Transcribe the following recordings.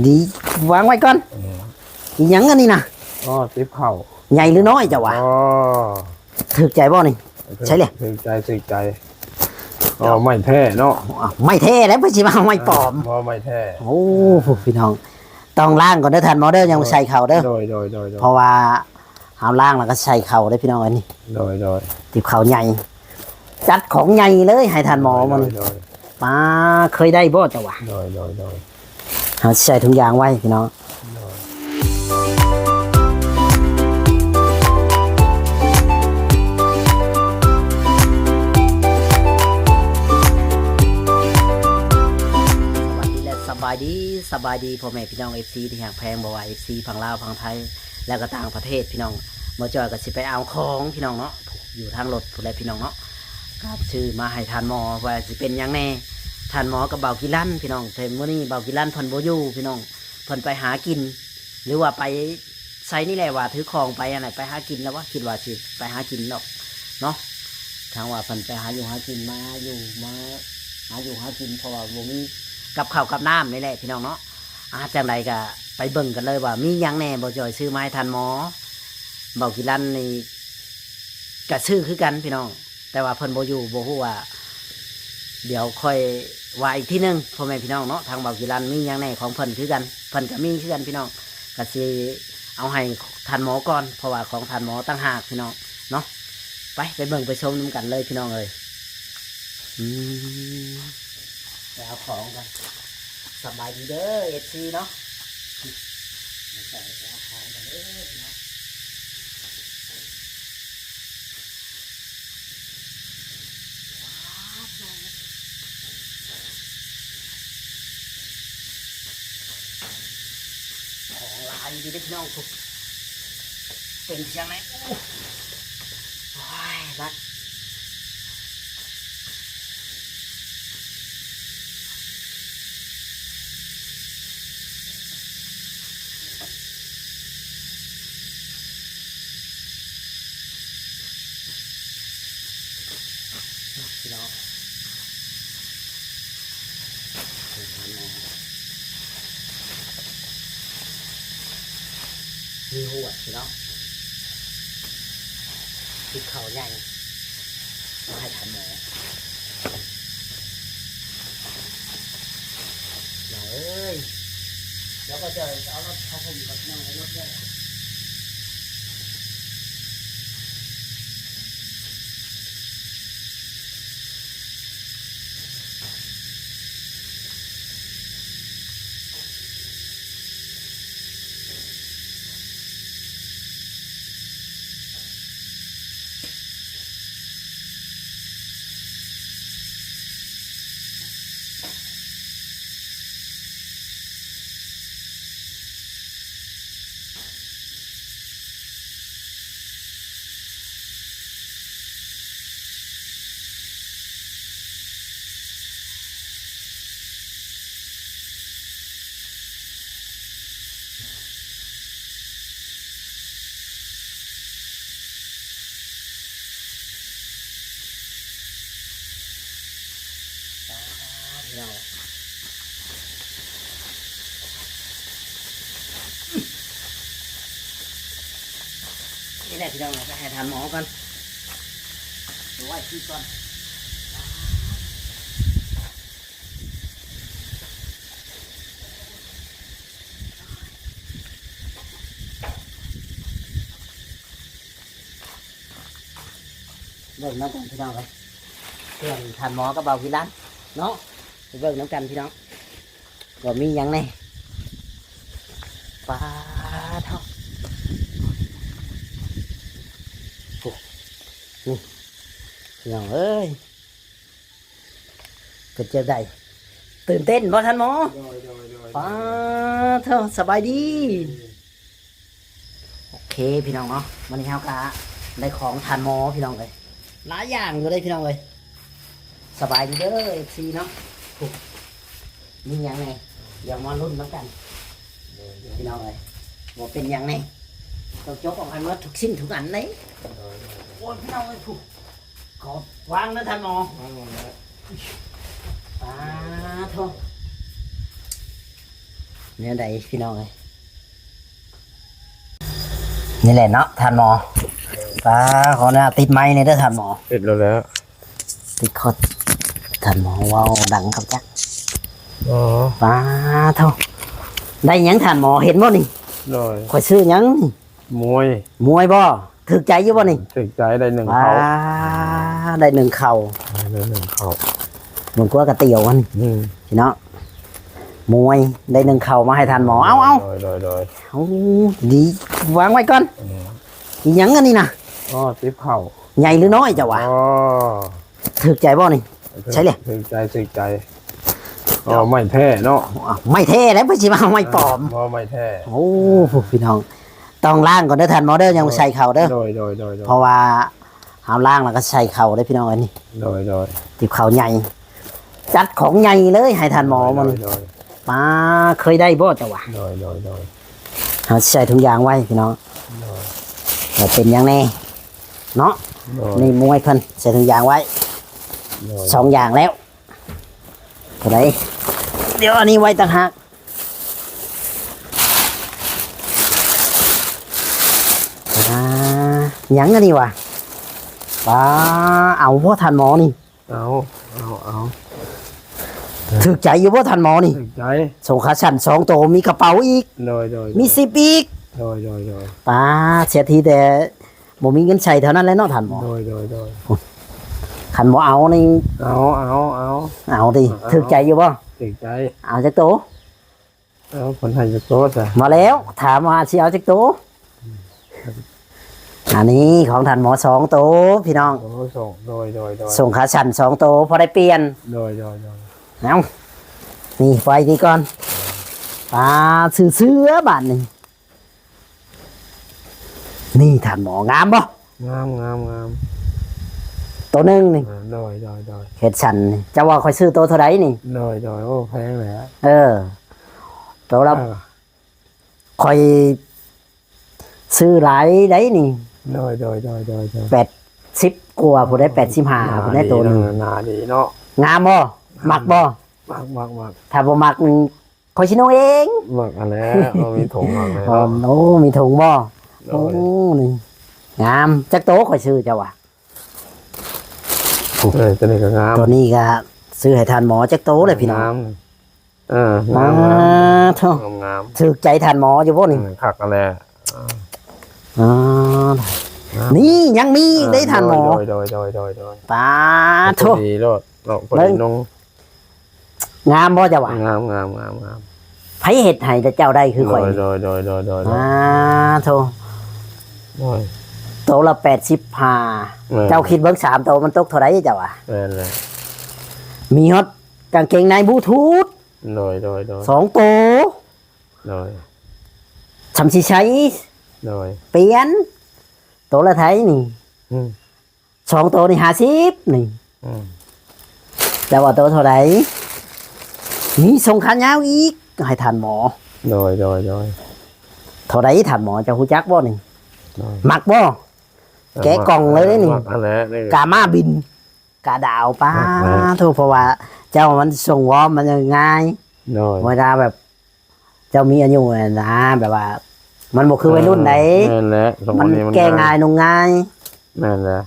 ດີ ວາງໄວ້ກ່ອນ. ອີຫຍັງອັນນີ້ນະ? ອໍ ຕິບເຂົ້າ. ໃຫຍ່ຫຼືນ້ອຍເຈົ້າວ່າ? ອໍ ຖືກໃຈບໍ່ນີ້? ໃຊ່ແຫຼະ ຖືກໃຈ ຖືກໃຈ. ອໍ ໄມ້ແທ້ເນາະ. ອ້າວ ໄມ້ແທ້ແລ້ວ ເພິ່ນຊິມາເອົາໄມ້ປອມ. ບໍ່ ໄມ້ແທ້. ໂອ້ ພີ່ນ້ອງ ຕ້ອງລ້າງກ່ອນເດີທ່ານໝໍເດີ ຍັງບໍ່ໃສ່ເຂົ້າເດີ. ໂດຍ ໂດຍ ໂດຍ ໂດຍ. ເພາະວ່າເຮົາລ້າງແລ້ວກໍໃສ່ເຂົ້າເດີພີ່ນ້ອງເອີຍນີ້. ໂດຍ ໂດຍ. ຕິບເຂົ້າໃຫຍ່ ຈັດຂອງໃຫຍ່ເລີຍໃຫ້ທ່ານໝໍມື້ນີ້. ໂດຍ ໂດຍ ໂດຍ. ປາ ເຄີຍໄດ້ບໍ່ເຈົ້າວ່າ? ໂດຍ ໂດຍ ໂດຍ. ເຮົາຊິໃສ່ຖົງຢາງໄວ້ພີ່ນ້ອງ. ໂດຍ. ສະບາຍດີ ສະບາຍດີພໍ່ແມ່ພີ່ນ້ອງ ເອັຟຊີ ທີ່ຮັກແພງ ບໍ່ວ່າ ເອັຟຊີ ຝັ່ງລາວ ຝັ່ງໄທ ແລ້ວກໍຕ່າງປະເທດພີ່ນ້ອງ. ໝໍຈ້ອຍກໍຊິໄປເອົາຂອງພີ່ນ້ອງເນາະ ຢູ່ທາງລົດພຸ້ນແຫຼະພີ່ນ້ອງເນາະ. ກໍຊື້ມາໃຫ້ທ່ານໝໍ ວ່າຊິເປັນຫຍັງແດ່ ທ່ານໝໍກັບບ່າວກິລັນພີ່ນ້ອງ. ແຕ່ມື້ນີ້ບ່າວກິລັນເພິ່ນບໍ່ຢູ່ພີ່ນ້ອງ ເພິ່ນໄປຫາກິນ ຫຼືວ່າໄປໃສນີ້ແຫຼະ ວ່າຖືຂອງໄປຫັ້ນແຫຼະ ໄປຫາກິນແລ້ວວະ ຄິດວ່າຊິໄປຫາກິນດອກເນາະ. ທາງວ່າເພິ່ນໄປຫາຢູ່ຫາກິນ ມາຢູ່ມາຫາຢູ່ຫາກິນ ເພາະວ່າບໍ່ມີກັບເຂົ້າກັບນ້ຳນີ້ແຫຼະພີ່ນ້ອງເນາະ. ອາ ຈັ່ງໃດກໍໄປເບິ່ງກັນເລີຍວ່າມີຫຍັງແດ່ ບ່າວຈ້ອຍຊື້ມາໃຫ້ທ່ານໝໍ. ບ່າວກິລັນນີ້ ກະຊື້ຄືກັນພີ່ນ້ອງ ແຕ່ວ່າເພິ່ນບໍ່ຢູ່ ບໍ່ຮູ້ວ່າ ດຽວຄ່ອຍວ່າອີກທີໜຶ່ງ ພໍ່ແມ່ພີ່ນ້ອງເນາະ. ທາງບ່າວກິລັນມີຫຍັງແດ່ຂອງເພິ່ນຄືກັນ ເພິ່ນກະມີຄືກັນພີ່ນ້ອງ. ກະຊິເອົາໃຫ້ທ່ານໝໍກ່ອນ ເພາະວ່າຂອງທ່ານໝໍຕ່າງຫາກພີ່ນ້ອງເນາະ. ໄປ ໄປເບິ່ງໄປຊົມນຳກັນເລີຍພີ່ນ້ອງເອີຍ. ອືມ ໄປເອົາຂອງກ່ອນ. ສະບາຍດີເດີ ເອັຟຊີ ເນາະ. ໄປເອົາຂອງກ່ອນເດີພີ່ນ້ອງ. ຂອງຫຼາຍຢູ່ເດ້ພີ່ນ້ອງ. ເປັນຈັ່ງໃດ? ໂອ້ຍ ລັດ. ພີ່ນ້ອງ ມີຫວດພີ່ນ້ອງ ຕິບເຂົ້າໃຫຍ່ ມາໃຫ້ທ່ານໝໍ. ເອີຍ ດຽວກໍຈະເອົາລົດເຂົ້າພຸ້ນກ່ອນ ພີ່ນ້ອງ ເອົາລົດເດີ. ນີ້ແຫຼະພີ່ນ້ອງ ໄປໃຫ້ທ່ານໝໍກ່ອນ ໄວ້ທີ່ກ່ອນ. ເບິ່ງນຳກັນພີ່ນ້ອງເອີຍ ເຄື່ອງທ່ານໝໍກັບບ່າວວິລັນເນາະ ໄປເບິ່ງນຳກັນພີ່ນ້ອງ ວ່າມີຫຍັງແດ່. ປາດເນາະ ໂອ້ ນີ້ພີ່ນ້ອງເອີຍ. ເປັນຈັ່ງໃດ? ຕື່ນເຕັ້ນບໍ່ທ່ານໝໍ? ໂດຍ ໂດຍ ໂດຍ. ປາດໂທ້ ສະບາຍດີ. ໂອເຄພີ່ນ້ອງເນາະ ມື້ນີ້ເຮົາກະໄດ້ຂອງທ່ານໝໍພີ່ນ້ອງເອີຍ ຫຼາຍຢ່າງຢູ່ເດ້ພີ່ນ້ອງເອີຍ. ສະບາຍດີເດີ ເອັຟຊີ ເນາະ ໂອ້ ມີຫຍັງແດ່ ດຽວມາລຸ້ນນຳກັນ ໂດຍ ໂດຍ ພີ່ນ້ອງເອີຍ ວ່າເປັນຫຍັງແດ່ ຕ້ອງຈົກອອກໃຫ້ໝົດທຸກສິ່ງທຸກອັນເດ້. ໂດຍ ໂດຍ ໂດຍ. ໂອ້ຍ ພີ່ນ້ອງເອີຍ ຜູ້ ຂອງວາງນະທ່ານໝໍ ວາງໝົດແລ້ວ. ປາດໂທ້ ໂອ້ ແນວໃດພີ່ນ້ອງເອີຍ? ນີ້ແຫຼະເນາະທ່ານໝໍ. ປ້າ ຂໍອະນຸຍາດຕິດໄມແດ່ເດີທ່ານໝໍ. ຕິດແລ້ວແຫຼະ. ຕິດຄໍ່າ ທ່ານໝໍເວົ້າດັງຄັກຈັກ. ອໍ ປ້າໂທ້ ໄດ້ຫຍັງທ່ານໝໍ ເຫັນບໍ່ນີ້? ໂດຍ. ຂ້ອຍຊື້ຫຍັງ? ມວຍ. ມວຍບໍ່? ຖືກໃຈຢູ່ບໍ່ນີ້? ຖືກໃຈ ໄດ້ໜຶ່ງເຂົ້າ. ໄດ້ໜຶ່ງເຂົ້າ ໄດ້ໜຶ່ງເຂົ້າ. ເບິ່ງກວ່າກະຕຽວມັນ ອືມ ພີ່ນ້ອງ. ມວຍ ໄດ້ໜຶ່ງເຂົ້າມາໃຫ້ທ່ານໝໍ. ເອົາ ເອົາ ໂດຍ ໂດຍ ໂດຍ. ເອົາ ດີ ວາງໄວ້ກ່ອນ. ອືມ ອີຫຍັງອັນນີ້ນະ? ອໍ ຕິບເຂົ້າ. ໃຫຍ່ຫຼືນ້ອຍເຈົ້າວ່າ? ອໍ ຖືກໃຈບໍ່ນີ້? ໃຊ່ເລີຍ ຖືກໃຈ ຖືກໃຈ. ອໍ ໄມ້ແທ້ເນາະ. ອ້າວ ໄມ້ແທ້ແລ້ວ ເພິ່ນຊິມາເອົາໄມ້ປອມ. ບໍ່ ໄມ້ແທ້. ໂອ້ ພີ່ນ້ອງ ຕ້ອງລ້າງກ່ອນເດີທ່ານໝໍເດີ ຍັງບໍ່ໃສ່ເຂົ້າເດີ. ໂດຍ ໂດຍ ໂດຍ ໂດຍ. ເພາະວ່າເຮົາລ້າງແລ້ວກໍໃສ່ເຂົ້າເດີພີ່ນ້ອງເອີຍນີ້. ໂດຍ ໂດຍ. ຕິບເຂົ້າໃຫຍ່ ຈັດຂອງໃຫຍ່ເລີຍໃຫ້ທ່ານໝໍມື້ນີ້. ໂດຍ ໂດຍ ໂດຍ. ປ້າ ເຄີຍໄດ້ບໍ່ເຈົ້າວ່າ? ໂດຍ ໂດຍ ໂດຍ. ເຮົາໃສ່ຖົງຢາງໄວ້ພີ່ນ້ອງ. ໂດຍ. ວ່າເປັນຫຍັງແດ່ເນາະ. ໂດຍ. ນີ້ມວຍເພິ່ນໃສ່ຖົງຢາງໄວ້ ໂດຍ ສອງຢ່າງແລ້ວ. ເທົ່າໃດ? ດຽວອັນນີ້ໄວ້ຕ່າງຫາກ. ອ່າ ຫຍັງອັນນີ້ຫວາ? ປ້າ ເອົາບໍ່ທ່ານໝໍນີ້? ເອົາ ເອົາ ເອົາ. ຖືກໃຈຢູ່ບໍ່ທ່ານໝໍນີ້? ຖືກໃຈ. ໂສ້ງຂາສັ້ນສອງໂຕ ມີກະເປົາອີກ. ໂດຍ ໂດຍ ໂດຍ. ມີຊິບອີກ. ໂດຍ ໂດຍ ໂດຍ. ປ້າ ເສຍທີແຕ່ ບໍ່ມີເງິນໃຊ້ເທົ່ານັ້ນແຫຼະເນາະທ່ານໝໍ. ໂດຍ ໂດຍ ໂດຍ. ຄັນບໍ່ເອົານີ້ ເອົາ ເອົາ ເອົາ. ເອົາຕິ ເອົາ ຖືກໃຈຢູ່ບໍ່? ຖືກໃຈ. ເອົາຈັກໂຕ? ເອົາ ເພິ່ນໃຫ້ຈັກໂຕຊະ? ມາແລ້ວ ຖາມວ່າຊິເອົາຈັກໂຕ? ອັນນີ້ຂອງທ່ານໝໍສອງໂຕພີ່ນ້ອງ. ໂອ້ ສອງ ໂດຍ ໂດຍ ໂດຍ. ໂສ້ງຂາສັ້ນສອງໂຕ ພໍໄດ້ປ່ຽນ. ໂດຍ ໂດຍ ໂດຍ. ເອົາ ນີ້ ໄວ້ນີ້ກ່ອນ. ປາ ຊື່ເສືອບາດນີ້. ນີ້ທ່ານໝໍ ງາມບໍ່? ງາມ ງາມ ງາມ. ໂຕໜຶ່ງນີ້ ໂດຍ ໂດຍ ໂດຍ. ເຮັດສັນນີ້ ເຈົ້າວ່າຂ້ອຍຊື້ໂຕເທົ່າໃດນີ້? ໂດຍ ໂດຍ. ໂອ້ ແພງແຫຼະ. ເອີ ໂຕລະ ເອີ ຂ້ອຍຊື້ຫຼາຍໃດນີ້. ໂດຍ ໂດຍ ໂດຍ ໂດຍ ໂດຍ. ແປດສິບກວ່າພຸ້ນໃດ ແປດສິບຫ້າພຸ້ນໃດ ໂຕໜຶ່ງ. ໜ້າດີເນາະ. ງາມບໍ່? ມັກບໍ່? ມັກ ມັກ ມັກ. ຖ້າບໍ່ມັກນີ້ ຂ້ອຍຊິນຸ່ງເອງ. ມັກຫັ້ນແຫຼະ ເຮົາມີຖົງມັກແລ້ວ. ໂອ້ ມີຖົງບໍ່? ໂດຍ. ໂອ້ ນີ້ງາມ. ຈັກໂຕຂ້ອຍຊື້ເຈົ້າວ່າ? ເອີ ໂຕນີ້ກໍງາມ. ໂຕນີ້ກໍຊື້ໃຫ້ທ່ານໝໍຈັກໂຕແຫຼະພີ່ນ້ອງ. ງາມ. ເອີ ງາມ ງາມ ງາມ. ໂທ້ ງາມ ງາມ. ຖືກໃຈທ່ານໝໍຢູ່ບໍ່ນີ້? ເອີ ຄັກຫັ້ນແຫຼະ. ອໍ ນີ້ຍັງມີ ເອີ ໄດ້ທ່ານໝໍ. ໂດຍ ໂດຍ ໂດຍ ໂດຍ ໂດຍ. ປາໂທ້ ດີໂລດເນາະ ພໍດີນຸ່ງ. ງາມບໍ່ເຈົ້າວ່າ? ງາມ ງາມ ງາມ ງາມ. ໃຜເຮັດໃຫ້ແຕ່ເຈົ້າໄດ້ຄືຂ້ອຍ? ໂດຍ ໂດຍ ໂດຍ ໂດຍ ໂດຍ ໂດຍ. ອ້າໂທ້ ໂດຍ ໂຕລະແປດສິບຫ້າ. ແມ່ນ. ເຈົ້າຄິດເບິ່ງ ສາມໂຕມັນຕົກເທົ່າໃດເຈົ້າວ່າ? ແມ່ນແຫຼະ. ມີຮອດກາງເກງໃນບລູທູດ. ໂດຍ ໂດຍ ໂດຍ. ສອງໂຕ. ໂດຍ. ຊ່ຳຊິໃສ່. ໂດຍ. ປ່ຽນ ໂຕລະເທົ່າໃດນີ້? ອືມ. ສອງໂຕນີ້ຫ້າສິບນີ້. ອືມ. ແລ້ວວ່າໂຕເທົ່າໃດ? ມີສົ່ງຂາຍາວອີກ ໃຫ້ທ່ານໝໍ. ໂດຍ ໂດຍ ໂດຍ. ເທົ່າໃດທ່ານໝໍ ເຈົ້າຮູ້ຈັກບໍ່ນີ້? ໂດຍ. ມັກບໍ່? ເອີ ແກະກ່ອງເລີຍນີ້. ມັກຫັ້ນແຫຼະນີ້. ກາມ້າບິນ ກາດາວ. ປາໂທ້ ເພາະວ່າເຈົ້າມັນສົ່ງວອມ ມັນຍັງງ່າຍ. ໂດຍ. ເວລາແບບ ເຈົ້າມີອາຍຸຫັ້ນນະ ແບບວ່າມັນບໍ່ຄືໄວລຸ້ນໃດ໋. ເອີ ແມ່ນແຫຼະ. ມັນແກ່ງ່າຍນຸ່ງງ່າຍ. ແມ່ນແຫຼະ.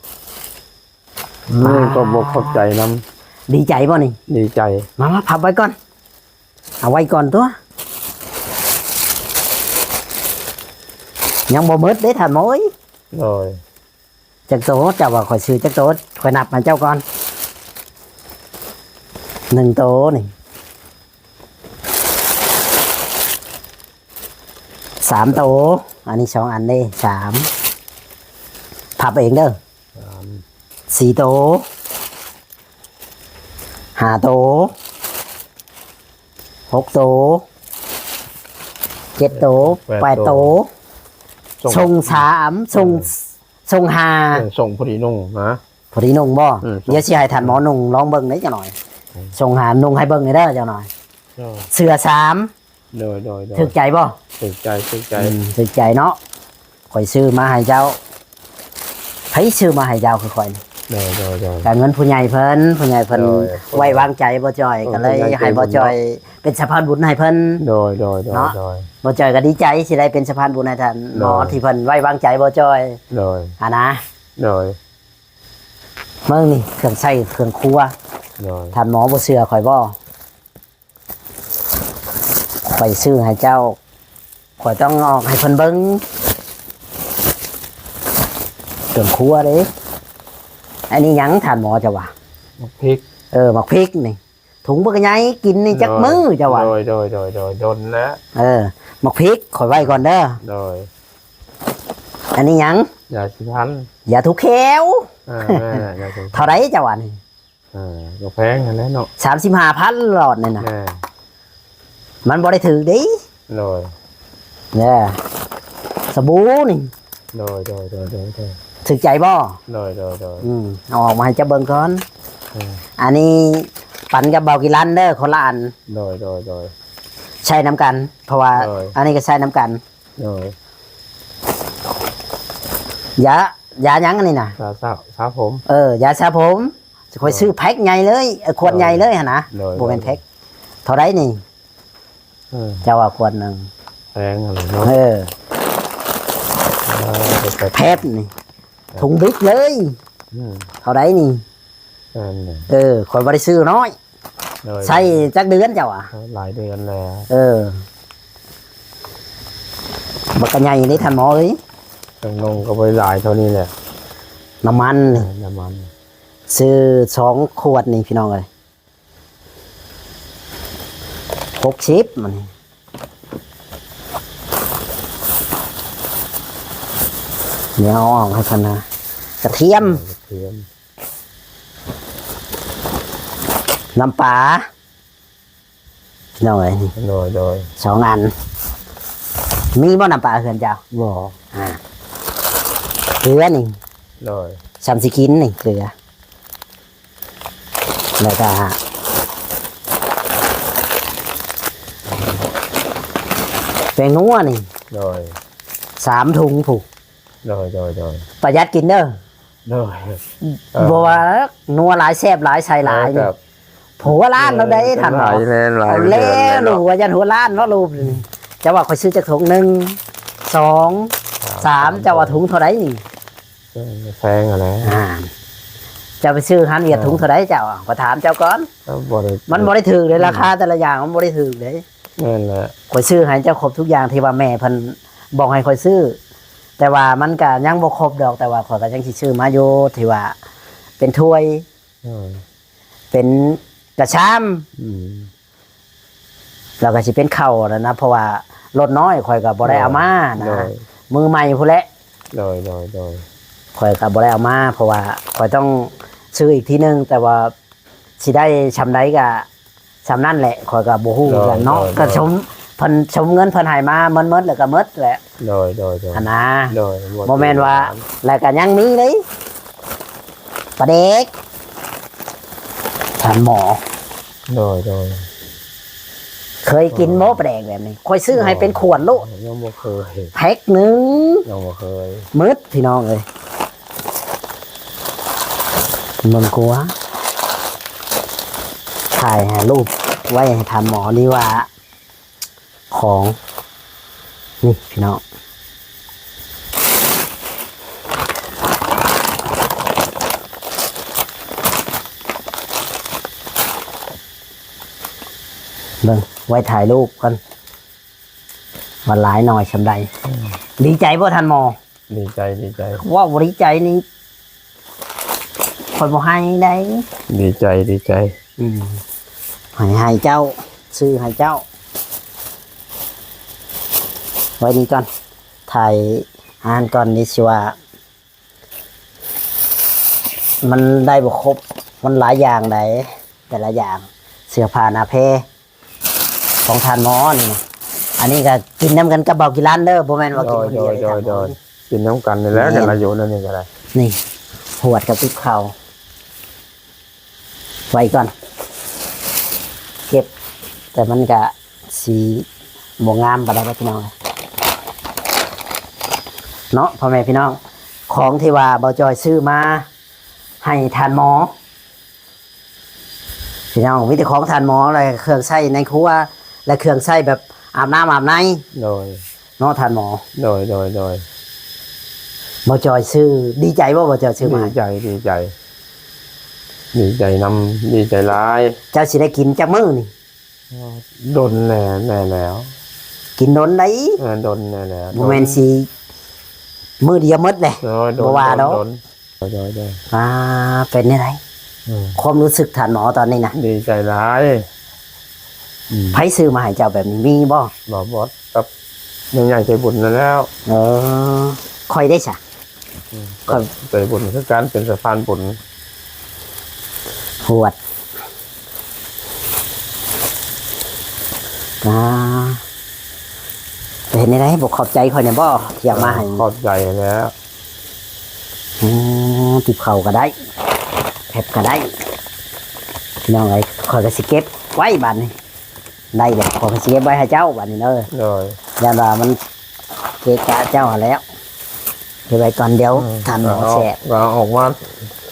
ອືມ ກໍບໍ່ຂອບໃຈນຳ. ດີໃຈບໍ່ນີ້? ດີໃຈ. ມາ ມາ ພັບໄວ້ກ່ອນ ເອົາໄວ້ກ່ອນຕົວະ. ຍັງບໍ່ໝົດເດ້ທ່ານໝໍເອີຍ. ໂດຍ. ຈັກໂຕ ເຈົ້າວ່າຂ້ອຍຊື້ຈັກໂຕ ຂ້ອຍນັບໃຫ້ເຈົ້າກ່ອນ. ໜຶ່ງໂຕນີ້ ສາມໂຕ. ອັນນີ້ສອງອັນເດ້ ສາມ. ພັບເອງເດີ. ສາມ. ສີ່ໂຕ. ຫ້າໂຕ. ຫົກໂຕ. ເຈັດໂຕ. ແປດໂຕ. ແປດໂຕ. ສົ່ງ ສົ່ງສາມ. ເອີ ສົ່ງ ເອີ ສົ່ງຫ້າ. ເອີ ສົ່ງພໍດີນຸ່ງນະ. ພໍດີນຸ່ງບໍ່? ເອີ ສົ່ງ. ດຽວຊິໃຫ້ທ່ານໝໍນຸ່ງລອງເບິ່ງເດ້ຈັກໜ່ອຍ. ອືມ. ສົ່ງຫານຸ່ງໃຫ້ເບິ່ງເດີຈັກໜ່ອຍ. ໂດຍ. ເສື້ອສາມ. ໂດຍ ໂດຍ ໂດຍ. ຖືກໃຈບໍ່? ຖືກໃຈ ຖືກໃຈ. ອືມ ຖືກໃຈເນາະ. ຂ້ອຍຊື້ມາໃຫ້ເຈົ້າ. ໃຜຊື້ມາໃຫ້ເຈົ້າຄືຂ້ອຍນີ້? ໂດຍໆໆ ກະເງິນຜູ້ໃຫຍ່ເພິ່ນ ຜູ້ໃຫຍ່ເພິ່ນ ໂດຍ ໄວ້ວາງໃຈບໍ່ຈ່ອຍ ໂດຍ ກໍເລີຍໃຫ້ບໍ່ຈ່ອຍເປັນສະພານບຸນໃຫ້ເພິ່ນ ໂດຍໆໆ ເນາະ ໂດຍ ບໍ່ຈ່ອຍກໍດີໃຈທີ່ໄດ້ເປັນສະພານບຸນໃຫ້ທ່ານໝໍ ໂດຍ ທີ່ເພິ່ນໄວ້ວາງໃຈບໍ່ຈ່ອຍ ໂດຍ ຫັ້ນນະ ໂດຍ ເບິ່ງນີ້ ເຄື່ອງໃຊ້ເຄື່ອງຄົວ ໂດຍ ທ່ານໝໍບໍ່ເຊື່ອຂ້ອຍບໍ່? ຂ້ອຍຊື້ໃຫ້ເຈົ້າ ຂ້ອຍຕ້ອງອອກໃຫ້ເພິ່ນເບິ່ງ ເຄື່ອງຄົວເດ້. ອັນນີ້ຫຍັງທ່ານໝໍເຈົ້າວ່າ? ໝາກພິກ ເອີ ໝາກພິກນີ້ ຖົງບັກໃຫຍ່ ກິນນີ້ຈັກມື້ເຈົ້າວ່າ? ໂດຍ ໂດຍ ໂດຍ ດົນແລ້ວ ເອີ ໝາກພິກຂ້ອຍໄວ້ກ່ອນເດີ ໂດຍ ອັນນີ້ຫຍັງ? ຢາສີຟັນ ຢາຖູແຂ້ວ ເອີ ແມ່ນແຫຼະ ຢາສີຟັນ ເທົ່າໃດເຈົ້າວ່ານີ້? ເອີ ກໍແພງຫັ້ນແຫຼະເນາະ ສາມສິບຫ້າພັນຫຼອດນີ້ນະ ແມ່ນ ມັນບໍ່ໄດ້ຖືກເດ້ ໂດຍ ເດີ ສະບູນີ້ ໂດຍໆໆໆ ຖືກໃຈບໍ່? ໂດຍໆ ອືມ ເອົາອອກມາໃຫ້ເຈົ້າເບິ່ງກ່ອນ ເອີ ອັນນີ້ປັນກັບເບົາກີລັນເດີ ຄົນລະອັນ ໂດຍໆໆ ໃຊ້ນຳກັນ ເພາະວ່າ ໂດຍ ອັນນີ້ກໍໃຊ້ນຳກັນ ໂດຍ ຢາ ຢາຫຍັງອັນນີ້ນະ? ຢາສະ ສະຜົມ ເອີ ຢາສະຜົມ ຂ້ອຍ ໂດຍ ຊື້ແພັກໃຫຍ່ເລີຍ ເອີ ຂວດໃຫຍ່ເລີຍຫັ້ນນະ ໂດຍ ບໍ່ແມ່ນແພັກ ເທົ່າໃດນີ້? ເອີ ເຈົ້າວ່າຂວດໜຶ່ງ ແພງຫັ້ນແຫຼະເນາະ ເອີ ເອີ ແພັກນີ້ ເອີ ຖົງບິກເລີຍ ອືມ ເທົ່າໃດນີ້? ແມ່ນແຫຼະ ເອີ ຂ້ອຍບໍ່ໄດ້ຊື້ນ້ອຍ ໂດຍ ໃຊ້ຈັກເດືອນເຈົ້າອະ? ເອີ ຫຼາຍເດືອນແລ້ວ ເອີ ບັກກະໃຫຍ່ເດ້ທ່ານໝໍເອີຍ ເຄື່ອງນຸ່ງກໍບໍ່ໄດ້ຫຼາຍເທົ່ານີ້ແຫຼະ ນ້ຳມັນ ເອີ ນ້ຳມັນ ຊື້ສອງຂວດນີ້ພີ່ນ້ອງເອີຍ ຫົກສິບມັນນີ້ ດຽວເອົາອອກໃຫ້ເພິ່ນນະ ກະທຽມ ເອີ ກະທຽມ ນ້ຳປາ ພີ່ນ້ອງເອີຍ ນີ້ ໂດຍໆ ສອງອັນ ມີບໍ່ນ້ຳປາເຮືອນເຈົ້າ? ບໍ່ ອ່າ ເກືອນີ້ ໂດຍ ສ່ຳຊິກິນນີ້ເກືອ ແລ້ວກະແປ້ງນົວນີ້ ໂດຍ ສາມຖົງພຸ້ນ ໂດຍໆໆ ປະຢັດກິນເດີ ໂດຍ ເອີ ບໍ່ວ່ານົວຫຼາຍແຊບຫຼາຍໃສ່ຫຼາຍນີ້ ເອີ ແບບຫົວລ້ານແລ້ວເດ້ທ່ານ ແມ່ນ ເອົາແລ້ວ ແມ່ນເນາະ ລູກວ່າຢ້ານຫົວລ້ານເນາະລູກ ເຈົ້າວ່າຂ້ອຍຊື້ຈັກຖົງ ໜຶ່ງ ສອງ ສາມ ສາມ ເຈົ້າວ່າຖົງເທົ່າໃດນີ້? ເອີ ແພງຫັ້ນແຫຼະ ອ່າ ເຈົ້າໄປຊື້ຮ້ານຫວຽດ ເອີ ຖົງເທົ່າໃດເຈົ້າ? ຂ້ອຍຖາມເຈົ້າກ່ອນ ມັນບໍ່ໄດ້ ມັນບໍ່ໄດ້ຖືກເດ້ ອືມ ລາຄາແຕ່ລະຢ່າງມັນບໍ່ໄດ້ຖືກເດ້ ແມ່ນແຫຼະ ຂ້ອຍຊື້ໃຫ້ເຈົ້າຄົບທຸກຢ່າງທີ່ວ່າແມ່ເພິ່ນບອກໃຫ້ຂ້ອຍຊື້ ແຕ່ວ່າມັນກະຍັງບໍ່ຄົບດອກ ແຕ່ວ່າຂ້ອຍກະຍັງຊິຊື້ມາຢູ່ ທີ່ວ່າເປັນຖ້ວຍ ເອີ ເປັນກະຊາມ ອືມ ແລ້ວກໍຊິເປັນເຂົ້ານັ້ນນະ ເພາະວ່າລົດນ້ອຍຂ້ອຍກໍບໍ່ໄດ້ເອົາມານະ ໂດຍ ມື້ໃໝ່ພຸ້ນແຫຼະ ໂດຍໆໆ ຂ້ອຍກໍບໍ່ໄດ້ເອົາມາ ເພາະວ່າຂ້ອຍຕ້ອງຊື້ອີກທີໜຶ່ງ ແຕ່ວ່າຊິໄດ້ຊ່ຳໃດກໍຊ່ຳນັ້ນແຫຼະ ຂ້ອຍກໍບໍ່ຮູ້ຄືກັນເນາະ ໂດຍໆໆ ກໍຊົມເພິ່ນ ຊົມເງິນເພິ່ນໃຫ້ມາໝົດໆ ແລ້ວກໍໝົດແຫຼະ ໂດຍໆໆ ຫັ້ນນະ ໂດຍ ບໍ່ແມ່ນວ່າ ແລ້ວກໍຍັງມີເດ້ ປາແດກ ທ່ານໝໍ ໂດຍໆ ເຄີຍກິນບໍ່ປາແດກແບບນີ້? ຂ້ອຍຊື້ໃຫ້ເປັນຂວດໂລດ ຍັງບໍ່ເຄີຍ ແພັກໜຶ່ງ ຍັງບໍ່ເຄີຍ ໝົດພີ່ນ້ອງເອີຍ ເບິ່ງກົວ ຖ່າຍໃຫ້ຮູບໄວ້ໃຫ້ທ່ານໝໍນີ້ວ່າ ຂອງ ນີ້ພີ່ນ້ອງ ເບິ່ງ ໄວ້ຖ່າຍຮູບກ່ອນ ວ່າຫຼາຍໜ້ອຍສ່ຳໃດ ອືມ ດີໃຈບໍ່ທ່ານໝໍ? ດີໃຈ ດີໃຈ ເວົ້າບໍ່ດີໃຈນີ້ ຂ້ອຍບໍ່ໃຫ້ໃດ໋ ດີໃຈ ດີໃຈ ອືມ ໃຫ້ ໃຫ້ເຈົ້າ ຊື້ໃຫ້ເຈົ້າ ໄວ້ນີ້ກ່ອນ ຖ່າຍອ່ານກ່ອນນີ້ ຊິວ່າ ມັນໄດ້ບໍ່ຄົບ ມັນຫຼາຍຢ່າງໃດ ແຕ່ລະຢ່າງ ເສື້ອຜ້າໜ້າແພ ຂອງທ່ານໝໍນີ້ນະ ອັນນີ້ກໍກິນນຳກັນກັບເບົາກີລັນເດີ ບໍ່ແມ່ນວ່າກິນຄົນດຽວເດ້ທ່ານໝໍ ໂດຍໆໆ ກິນນຳກັນນີ້ແຫຼະ ແມ່ນ ກັນລະຢູ່ນັ້ນນີ້ກໍໄດ້ ນີ້ ຫວດກັບຕິບເຂົ້າ ໄວ້ກ່ອນ ເກັບ ແຕ່ມັນກະຊິບໍ່ງາມປານໃດດອກພີ່ນ້ອງເອີຍ ເນາະ ພໍ່ແມ່ພີ່ນ້ອງ ຂອງທີ່ວ່າເບົາຈອຍຊື້ມາ ໃຫ້ທ່ານໝໍ ພີ່ນ້ອງ ມີແຕ່ຂອງທ່ານໝໍ ແລະ ເຄື່ອງໃຊ້ໃນຄົວ ແລະ ເຄື່ອງໃຊ້ແບບອາບນ້ຳອາບໃນ ໂດຍ ເນາະທ່ານໝໍ. ໂດຍ ໂດຍ ໂດຍ ບໍ່ຈ່ອຍຊື້ ດີໃຈບໍ່ ບໍ່ຈ່ອຍຊື້ມາໃຫ້? ດີໃຈ ດີໃຈ ດີໃຈນຳ ດີໃຈຫຼາຍ. ເຈົ້າຊິໄດ້ກິນຈັກມື້ນີ້? ດົນແດ່ ແນ່ແລ້ວ ກິນດົນໄດ໋. ເອີ ດົນແນ່ແລ້ວ ບໍ່ແມ່ນຊິມື້ດຽວໝົດແຫຼະ. ໂດຍ ດົນ ບໍ່ວ່າດອກ ດົນ ໂດຍ ໂດຍ ໂດຍ. ອ່າ ເປັນແນວໃດ ອືມ ຄວາມຮູ້ສຶກທ່ານໝໍຕອນນີ້ນະ? ດີໃຈຫຼາຍ. ອືມ ໃຜຊື້ມາໃຫ້ເຈົ້າແບບນີ້ ມີບໍ່? ບ່າວບອດກັບແມ່ໃຫຍ່ໃຈບຸນນັ້ນແລ້ວ. ເອີ ຂ້ອຍເດ້ຊະ? ອືມ ຂ້ອຍໃຈບຸນຄືກັນ ເປັນສະພານບຸນ. ຫວດ ອ່າ ເປັນແນວໃດ ບໍ່ຂອບໃຈຂ້ອຍແດ່ບໍ່ ທີ່ເອົາມາໃຫ້? ຂອບໃຈແລ້ວ. ອືມ ຕິບເຂົ້າກໍໄດ້ ແພັບກໍໄດ້ ພີ່ນ້ອງເອີຍ. ຂ້ອຍກໍຊິເກັບໄວ້ບາດນີ້ ໄດ້ແລ້ວ ຂ້ອຍກໍຊິເກັບໄວ້ໃຫ້ເຈົ້າບາດນີ້ເດີ. ໂດຍ ຢ້ານວ່າມັນເກະກະເຈົ້າຫັ້ນແຫຼະ ເກັບໄວ້ກ່ອນ ດຽວ ອືມ ທ່ານໝໍແຊບ ກໍເອົາອອກມາ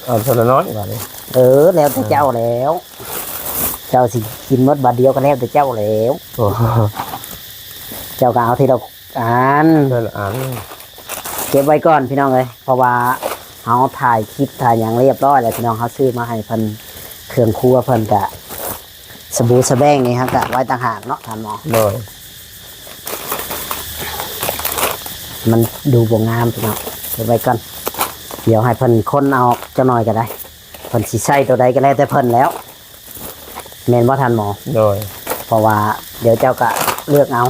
ເອົາເທື່ອລະໜ້ອຍບາດນີ້. ເອີ ແລ້ວແຕ່ເຈົ້າແລ້ວ ເຈົ້າຊິກິນໝົດບາດດຽວກໍແລ້ວແຕ່ເຈົ້າແລ້ວ. ໂອ້ ເຈົ້າກໍເອົາທີລະ ອັນ ເປັນອັນ ເກັບໄວ້ກ່ອນພີ່ນ້ອງເອີຍ ເພາະວ່າເຮົາຖ່າຍຄລິບຖ່າຍຫຍັງລຽບຮ້ອຍແລ້ວພີ່ນ້ອງ. ເຮົາຊື້ມາໃຫ້ເພິ່ນ ເຄື່ອງຄົວເພິ່ນກະ ສະບູສະແບງນີ້ເຮົາກະໄວ້ຕ່າງຫາກເນາະທ່ານໝໍ. ໂດຍ ມັນດູບໍ່ງາມພີ່ນ້ອງ ເກັບໄວ້ກ່ອນ ດຽວໃຫ້ເພິ່ນຄົ້ນເອົາຈັກໜ້ອຍກໍໄດ້ ເພິ່ນຊິໃຊ້ໂຕໃດກໍແລ້ວແຕ່ເພິ່ນແລ້ວ. ແມ່ນບໍ່ທ່ານໝໍ? ໂດຍ ເພາະວ່າດຽວເຈົ້າກະເລືອກເອົາ.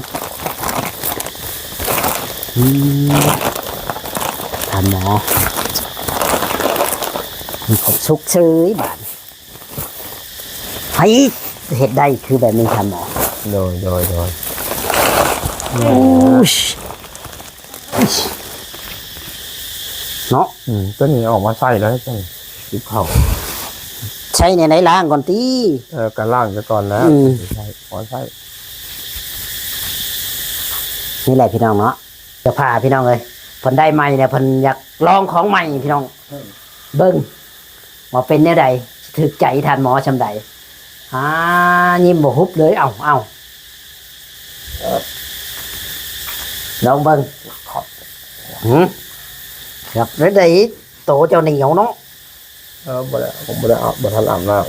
ອືມ ທ່ານໝໍ ມີຄວາມສຸກເສີຍບາດນີ້ ໃຜເຮັດໄດ້ຄືແບບນີ້ທ່ານໝໍ? ໂດຍ ໂດຍ ໂດຍ ໂອ້ຍ ເນາະ ອືມ ຕົວນີ້ອອກມາໃຊ້ແລ້ວ ຕິບເຂົ້າ ໃຊ້ແນວໃດ ລ້າງກ່ອນຕິ? ເອີ ກໍລ້າງຊະກ່ອນແລ້ວ ອືມ ໃຊ້ ພໍໃຊ້. ນີ້ແຫຼະພີ່ນ້ອງເນາະ ເສື້ອຜ້າພີ່ນ້ອງເອີຍ ເພິ່ນໄດ້ໃໝ່ແລ້ວ ເພິ່ນຢາກລອງຂອງໃໝ່ພີ່ນ້ອງ ເບິ່ງວ່າເປັນແນວໃດ ຖືກໃຈທ່ານໝໍຊ່ຳໃດ. ອ່າ ຍິ້ມບໍ່ຫຸບເລີຍ ເອົາ ເອົາ ລອງເບິ່ງ ຫື ເກືອບໄດ້ ໂຕເຈົ້າໜຽວເນາະ. ເອີ ບໍ່ໄດ້ ບໍ່ໄດ້ອາບ ບໍ່ທັນອາບນ້ຳ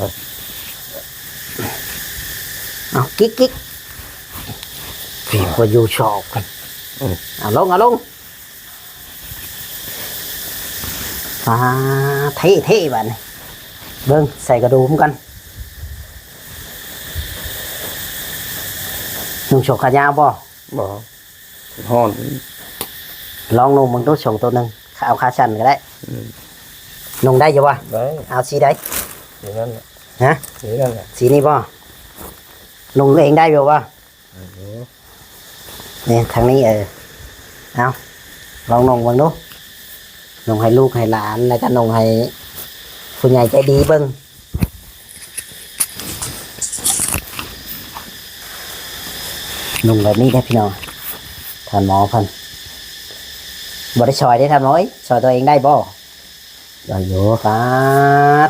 ເອົາ ກິກໆ ນີ້ບໍ່ຢູ່ຊອກ ອືມ ເອົາລົງ ເອົາລົງ. ອ່າ ເທ່ໆ ບາດນີ້ ເບິ່ງ ໃສ່ກະດຸມກັນ ນຸ່ງສົ້ງຂາຍາວບໍ່? ບໍ່ ຮ້ອນ ລອງນຸ່ງເບິ່ງດູ ສົ້ງໂຕໜຶ່ງ ເອົາຂາສັ້ນກໍໄດ້ ອືມ ນຸ່ງໄດ້ຢູ່ບໍ່? ໄດ້ ເອົາສີໃດ? ສີນັ້ນແຫຼະ ຮະ? ສີນັ້ນແຫຼະ ສີນີ້ບໍ່? ນຸ່ງເອງໄດ້ຢູ່ບໍ່? ອືມ ນີ້ທາງນີ້ ເອີ ເອົາ ລອງນຸ່ງເບິ່ງດູ ນຸ່ງໃຫ້ລູກໃຫ້ຫຼານ ແລ້ວກໍນຸ່ງໃຫ້ຜູ້ໃຫຍ່ໃຈດີເບິ່ງ. ນຸ່ງແບບນີ້ເດ້ພີ່ນ້ອງ ທ່ານໝໍເພິ່ນບໍ່ໄດ້ຊ່ອຍເດ້ທ່ານໝໍເອີຍ ຊ່ອຍຕົວເອງໄດ້ບໍ່? ໄດ້ຢູ່ ປາ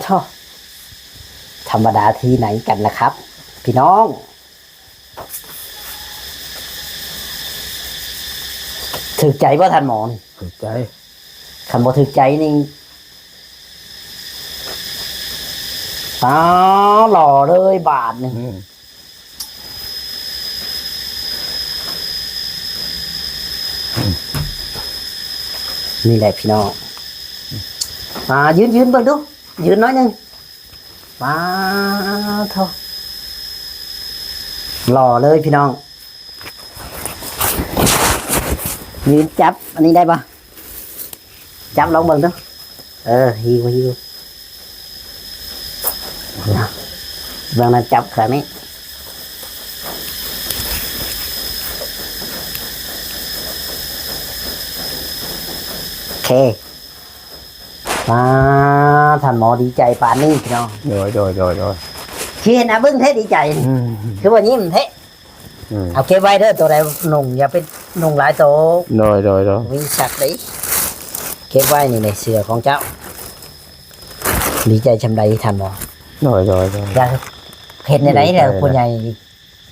ໂທ ທຳມະດາທີ່ໄຫນກັນລະຄັບ ພີ່ນ້ອງ. ຖືກໃຈບໍ່ທ່ານໝໍນີ້? ຖືກໃຈ ຄັນບໍ່ຖືກໃຈນີ້ ຕາຫຼໍ່ເລີຍບາດນີ້ ອືມ ນີ້ແຫຼະພີ່ນ້ອງ ອ່າ ຢືນ ຢືນເບິ່ງດູ ຢືນໜ້ອຍໜຶ່ງ. ປາໂທ ຫຼໍ່ເລີຍພີ່ນ້ອງ ຢືນຈັບອັນນີ້ໄດ້ບໍ່? ຈັບລອງເບິ່ງດູ ເອີ ຫິ້ວ ຫິ້ວ ເບິ່ງນະ ຈັບຂ້າງນີ້ ໂອເຄ. ປາ ທ່ານໝໍດີໃຈປານນີ້ພີ່ນ້ອງ ໂດຍ ໂດຍ ໂດຍ ໂດຍ ທີ່ເຫັນອາເບິ່ງແທ້ດີໃຈ ອືມ ຄືວ່າຍິ້ມແທ້ ອືມ ເອົາເກັບໄວ້ເດີ ໂຕໃດນຸ່ງຢ່າໄປນຸ່ງຫຼາຍໂຕ ໂດຍ ໂດຍ ໂດຍ ມີສັກເດ້ ເກັບໄວ້ນີ້ແຫຼະເສື້ອຂອງເຈົ້າ ດີໃຈຊ່ຳໃດທ່ານໝໍ? ໂດຍ ໂດຍ ໂດຍ ຢາກເຮັດແນວໃດແລ້ວ ດີໃຈ ຜູ້ໃຫຍ່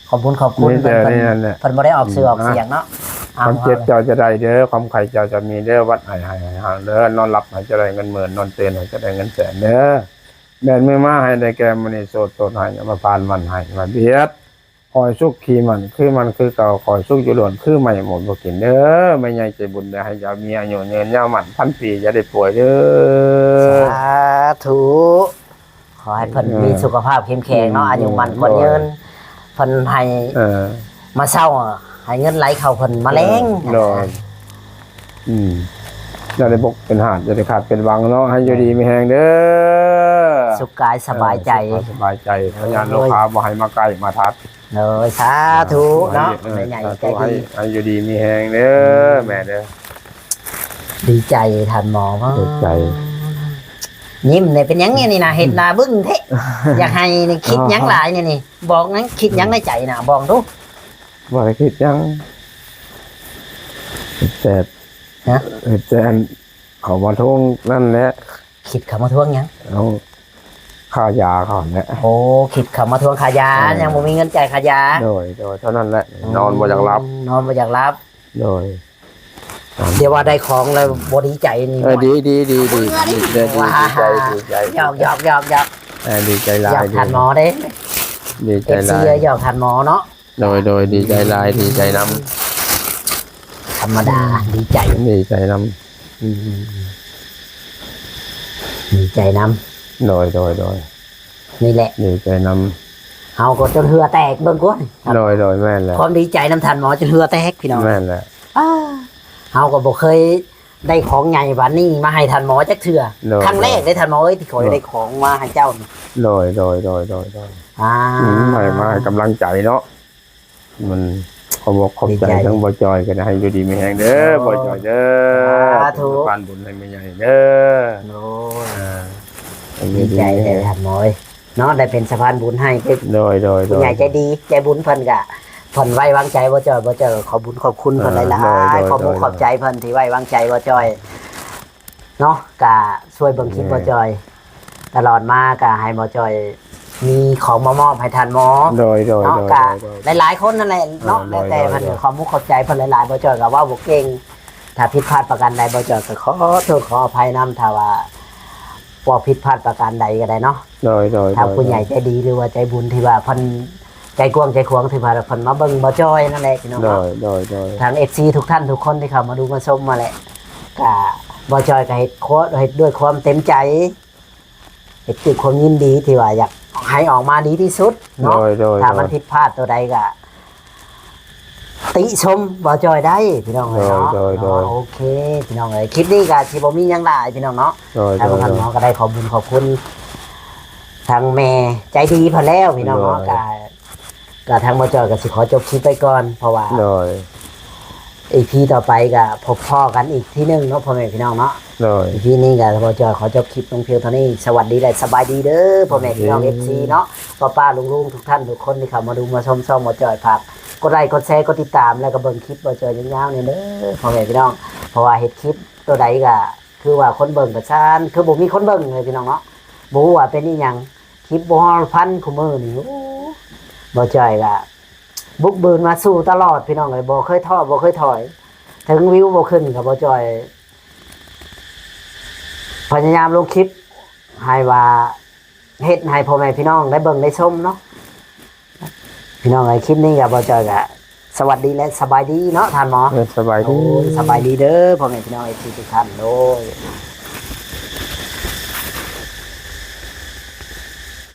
ຂອບບຸນຂອບຄຸນ ມີແຕ່ ເພິ່ນ ນີ້ແຫຼະ ເພິ່ນບໍ່ໄດ້ອອກຊື່ອອກສຽງເນາະ. ອ່າ ຄວາມເຈັບເຈົ້າຈະໄດ້ເດີ ຄວາມໄຂ້ເຈົ້າຈະມີເດີ ວັດໄຂ້ໃຫ້ຫາຍເດີ ນອນຫຼັບໃຫ້ເຈົ້າໄດ້ເງິນໝື່ນ ນອນຕື່ນໃຫ້ເຈົ້າໄດ້ເງິນແສນເດີ ແບມືມາໃຫ້ໄດ້ແກ່ມື້ນີ້ ໂສດໂສດໃຫ້ ມາຜ່ານວັນໃຫ້ມາບຽດ ຂໍໃຫ້ສຸກຂີ່ມັນຄືມັນຄືເກົ່າ ຂໍໃຫ້ສຸກຢູ່ລ້ວນຄືໄມ້ໝົດບໍ່ກິນເດີ ແມ່ໃຫຍ່ໃຈບຸນເດີ ໃຫ້ເຈົ້າມີອາຍຸຍືນຍາວໝັ້ນພັນປີ ຢ່າໄດ້ປ່ວຍເດີ. ສາທຸ ຂໍໃຫ້ເພິ່ນ ເອີ ມີສຸຂະພາບເຂັ້ມແຂງເນາະ ອືມ ອາຍຸໝັ້ນຂວັນຍືນ ໂດຍ ເພິ່ນໃຫ້ ເອີ ມາເຊົ້າໃຫ້ເງິນໄຫຼເຂົ້າເພິ່ນມາແລງ ເອີ ໂດຍ ອືມ ຢ່າໄດ້ບົກເປັນຫາດ ຢ່າໄດ້ຂາດເປັນຫວັງເນາະ ໃຫ້ຢູ່ດີມີແຮງເດີ ສຸກກາຍສະບາຍໃຈ ເອີ ສຸກກາຍສະບາຍໃຈ ໂດຍ ພະຍາດໂລຄາບໍ່ໃຫ້ມາໃກ້ມາທັດ ໂດຍ ສາທຸເນາະ ເອີ ແມ່ໃຫຍ່ໃຈດີ ສາທຸ ໃຫ້ ໃຫ້ຢູ່ດີມີແຮງເດີ ອືມ ແມ່ເດີ ດີໃຈທ່ານໝໍ ດີໃຈ ຍິ້ມນີ້ເປັນຫຍັງນີ້ນະ ເຮັດໜ້າບຶ້ງແທ້ ຢາກໄຫ້ນີ້ ຄິດຫຍັງຫຼາຍນີ້ນີ້ ບອກຫຍັງ ຄິດຫຍັງໃນໃຈນະ ບອກດູ. ບໍ່ໄດ້ຄິດຫຍັງ ແຕ່ ຮະ ເຮັດແຕ່ອັນ ເຂົາມາທວງນັ້ນແຫຼະ ຄິດເຂົາມາທວງຫຍັງ? ເອົາຄ່າຢາເຂົາແຫຼະ ໂອ້ ຄິດເຂົາມາທວງຄ່າຢາ ເອີ ຍັງບໍ່ມີເງິນຈ່າຍຄ່າຢາ ໂດຍ ໂດຍ ເທົ່ານັ້ນແຫຼະ ອືມ ນອນບໍ່ຢາກຫຼັບ ນອນບໍ່ຢາກຫຼັບ ໂດຍ ດຽວວ່າໄດ້ຂອງແລ້ວບໍ່ດີໃຈນີ້ ເອີ ດີ ດີ ດີ ດີ ດີໃຈ ດີໃຈ ດີໃຈ ຢອກ ຢອກ ຢອກ ຢອກ ເອີ ດີໃຈຫຼາຍ ຢອກທ່ານໝໍເດ້ ດີໃຈຫຼາຍ ເອັຟຊີຢອກທ່ານໝໍເນາະ ໂດຍ ໂດຍ ດີໃຈຫຼາຍ ດີໃຈນຳ ທຳມະດາ ດີໃຈ ດີໃຈນຳ ອືມ ດີໃຈນຳ ໂດຍ ໂດຍ ໂດຍ ນີ້ແຫຼະ ດີໃຈນຳ ເຮົາກໍຈົນເຫື່ອແຕກ ເບິ່ງກວນ ໂດຍ ໂດຍ ແມ່ນແຫຼະ ຄວາມດີໃຈນຳທ່ານໝໍຈົນເຫື່ອແຕກ ພີ່ນ້ອງ ແມ່ນແຫຼະ ອ້າ ເຮົາກໍບໍ່ເຄີຍໄດ້ຂອງໃຫຍ່ປານນີ້ມາໃຫ້ທ່ານໝໍຈັກເທື່ອ ໂດຍ ຄັ້ງແລກເດ້ທ່ານໝໍເອີຍ ທີ່ຂ້ອຍ ໂດຍ ໄດ້ຂອງມາໃຫ້ເຈົ້ານີ້ ໂດຍ ໂດຍ ໂດຍ ໂດຍ ໂດຍ ອ່າ ອືມ ໃຫ້ມາໃຫ້ກຳລັງໃຈເນາະ ມັນຂອບອົກຂອບໃຈ ດີໃຈ ທັງບໍ່ຈ່ອຍກໍໄດ້ ໃຫ້ຢູ່ດີມີແຮງເດີ ໂອ້ ບໍ່ຈ່ອຍເດີ ສາທຸ ເປັນສະພານບຸນໃຫ້ແມ່ໃຫຍ່ເດີ ໂອ້ຍ ອ່າ ດີໃຈແທ້ທ່ານໝໍເອີຍ ເນາະ ໄດ້ເປັນສະພານບຸນໃຫ້ ໂດຍ ໂດຍ ໂດຍ ຜູ້ໃຫຍ່ໃຈດີໃຈບຸນເພິ່ນກະ ເພິ່ນໄວ້ວາງໃຈບໍ່ຈ່ອຍ ບໍ່ຈ່ອຍກໍຂອບບຸນຂອບຄຸນເພິ່ນຫຼາຍໆ ເອີ ໂດຍ ໂດຍ ຂອບອົກຂອບໃຈເພິ່ນທີ່ໄວ້ວາງໃຈບໍ່ຈ່ອຍເນາະ ກະຊ່ວຍເບິ່ງຄລິບ ແມ່ນ ບໍ່ຈ່ອຍຕະຫຼອດມາ ກະໃຫ້ບໍ່ຈ່ອຍມີຂອງມາມອບໃຫ້ທ່ານໝໍ ໂດຍ ໂດຍ ເນາະ ໂດຍ ກະ ໂດຍ ໂດຍ ຫຼາຍໆຄົນນັ້ນແຫຼະເນາະ ເອີ ໂດຍ ແລ້ວແຕ່ເພິ່ນ ໂດຍ ໂດຍ ຂອບອົກຂອບໃຈເພິ່ນຫຼາຍໆ ບໍ່ຈ່ອຍກໍເວົ້າບໍ່ເກັ່ງ ຖ້າຜິດພາດປະການໃດ ບໍ່ຈ່ອຍກໍຂໍໂທດຂໍອະໄພນຳ ຖ້າວ່າ ເວົ້າຜິດພາດປະການໃດກໍໄດ້ເນາະ ໂດຍ ໂດຍ ທາງ ໂດຍ ຜູ້ໃຫຍ່ໃຈດີ ຫຼືວ່າໃຈບຸນທີ່ວ່າເພິ່ນໃຈກວ້າງໃຈຂວາງ ທີ່ວ່າເພິ່ນມາເບິ່ງບໍ່ຈ່ອຍນັ້ນແຫຼະພີ່ນ້ອງເນາະ ໂດຍ ໂດຍ ໂດຍ ທາງເອັຟຊີທຸກທ່ານທຸກຄົນທີ່ເຂົ້າມາດູມາຊົມມາແຫຼະ ກະບໍ່ຈ່ອຍກໍເຮັດຄວາມ ເຮັດດ້ວຍຄວາມເຕັມໃຈ ເຮັດດ້ວຍຄວາມຍິນດີທີ່ວ່າຢາກໃຫ້ອອກມາດີທີ່ສຸດເນາະ ໂດຍ ໂດຍ ຖ້າມັນ ໂດຍ ຜິດພາດຕົວໃດກໍ ຕິຊົມບໍ່ຈ່ອຍໄດ້ພີ່ນ້ອງເອີຍເນາະ ໂດຍ ໂດຍ ໂດຍ ໂອເຄພີ່ນ້ອງເອີຍ ຄລິບນີ້ກໍຊິບໍ່ມີຫຍັງຫຼາຍພີ່ນ້ອງເນາະ ໂດຍ ທາງ ໂດຍ ທ່ານໝໍກໍໄດ້ຂອບບຸນຂອບຄຸນທາງແມ່ໃຈດີເພິ່ນແລ້ວພີ່ນ້ອງເນາະ ໂດຍ ກໍ ກໍທາງບໍ່ຈ່ອຍກໍຊິຂໍຈົບຄລິບໄວ້ກ່ອນ ເພາະວ່າ ໂດຍ ອີພີຕໍ່ໄປກໍພົບພໍ້ກັນອີກທີໜຶ່ງເນາະ ພໍ່ແມ່ພີ່ນ້ອງເນາະ ໂດຍ ອີພີນີ້ກໍບໍ່ຈ່ອຍຂໍຈົບຄລິບລົງພຽງເທົ່ານີ້ ສະຫວັດດີ ແລະ ສະບາຍດີເດີ ພໍ່ແມ່ພີ່ນ້ອງ ເອັຟຊີເນາະ ປ້າໆລຸງໆທຸກທ່ານທຸກຄົນທີ່ເຂົ້າມາດູມາຊົມຊ່ອງບໍ່ຈ່ອຍ ຝາກ ກົດໄລກົດແຊກົດຕິດຕາມ ແລ້ວກໍເບິ່ງຄລິບບໍ່ຈ່ອຍຍາວໆແດ່ເດີ ພໍ່ແມ່ພີ່ນ້ອງ ເພາະວ່າເຮັດຄລິບຕົວໃດກໍຄືວ່າຄົນເບິ່ງກໍຊານ ຄືບໍ່ມີຄົນເບິ່ງເລີຍພີ່ນ້ອງເນາະ ບໍ່ຮູ້ວ່າເປັນອີ່ຫຍັງ ຄລິບບໍ່ຮອດພັນຄູ່ມື້ນີ້ ໂອ້ ບໍ່ຈ່ອຍກໍບຸກບືນມາສູ້ຕະຫຼອດພີ່ນ້ອງເອີຍ ບໍ່ເຄີຍທໍ້ບໍ່ເຄີຍຖອຍ ເຖິງວິວບໍ່ຂຶ້ນກໍບໍ່ຈ່ອຍ ພະຍາຍາມລົງຄລິບໃຫ້ວ່າ ເຮັດໃຫ້ພໍ່ແມ່ພີ່ນ້ອງໄດ້ເບິ່ງໄດ້ຊົມເນາະ ພີ່ນ້ອງເອີຍ ຄລິບນີ້ກໍບໍ່ຈ່ອຍກໍສະຫວັດດີ ແລະ ສະບາຍດີເນາະທ່ານໝໍ ເອີ ສະບາຍດີ ໂອ້ຍ ສະບາຍດີເດີ ພໍ່ແມ່ພີ່ນ້ອງ ເອັຟຊີ ທຸກທ່ານ ໂດຍ.